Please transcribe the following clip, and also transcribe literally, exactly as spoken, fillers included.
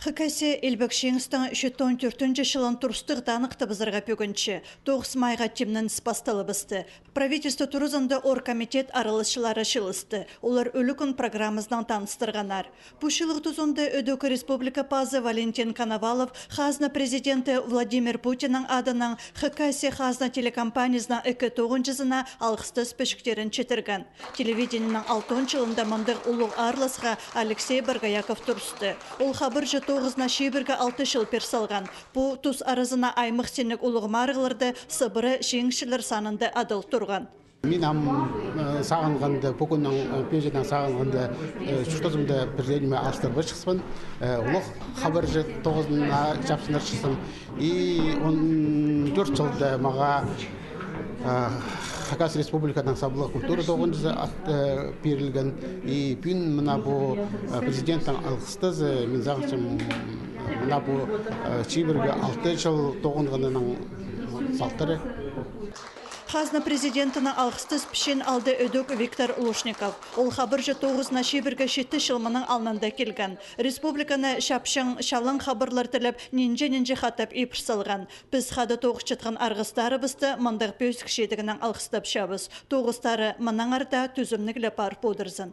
Хакасия Илбек Чиңістің читон тӧртінҷі чылын турыстығ таныхтабызарға пӱгінче, тоғыс майға тимненіс пасталыбысты. Правительство туразында оргкомитет араласчылары чыылысты. Олар ӱлӱкӱн программазынаң таныстырғаннар. Пу чыылығ тузында ӧдік республика пазы Валентин Коновалов хазна президенті Владимир Путиннің адынаң Хакасия хазна телекомпаниязының ікі тоғынҷызына алғыстас пічіктерін читірген. Телевидениенің алтон чылында мындағ улуғ аарласха Алексей Боргояков турысты. Ол хабарҷы тоғызына чибіргі алты чыл пир салған. Пу тус аразына аймах синніг улуғ марығларда сыбыра чиңісчілер санында адал турған. Мин ам, э, сағынғанда, пу кӱннің, э, пӧзінең сағынғанда, э, чуртазымда пір ниме алыстырбасчатпын. Э, улуғ хабарҷы тоғызына чапсынарҷыхпын. И он тӧрт чылда мағаа, э, Хакас Республиканың саблығ культура тоғынҷызы ат, э, пирілген. И пӱӱн мына пу, э, президенттің алғыстазы, мин сағынчам, мына пу, э, чибіргі алты чыл тоғынғанының салтары. Хазна президентінің алғыстас пічиин алды ӧдік Виктор Лушников. Ол хабарҷы тоғызына чибіргі читі чыл мының алнында килген. Республиканы чапчаң, чалаң хабарлар тілеп, нинҷе-нинҷе хатап ибіре салған. Піс хада тоғынчатхан арғыстарыбысты мындағ пӧзік чидігінең алғыстапчабыс. Тоғыстары мынаңар даа тӱзімніг ле пар полдырзын.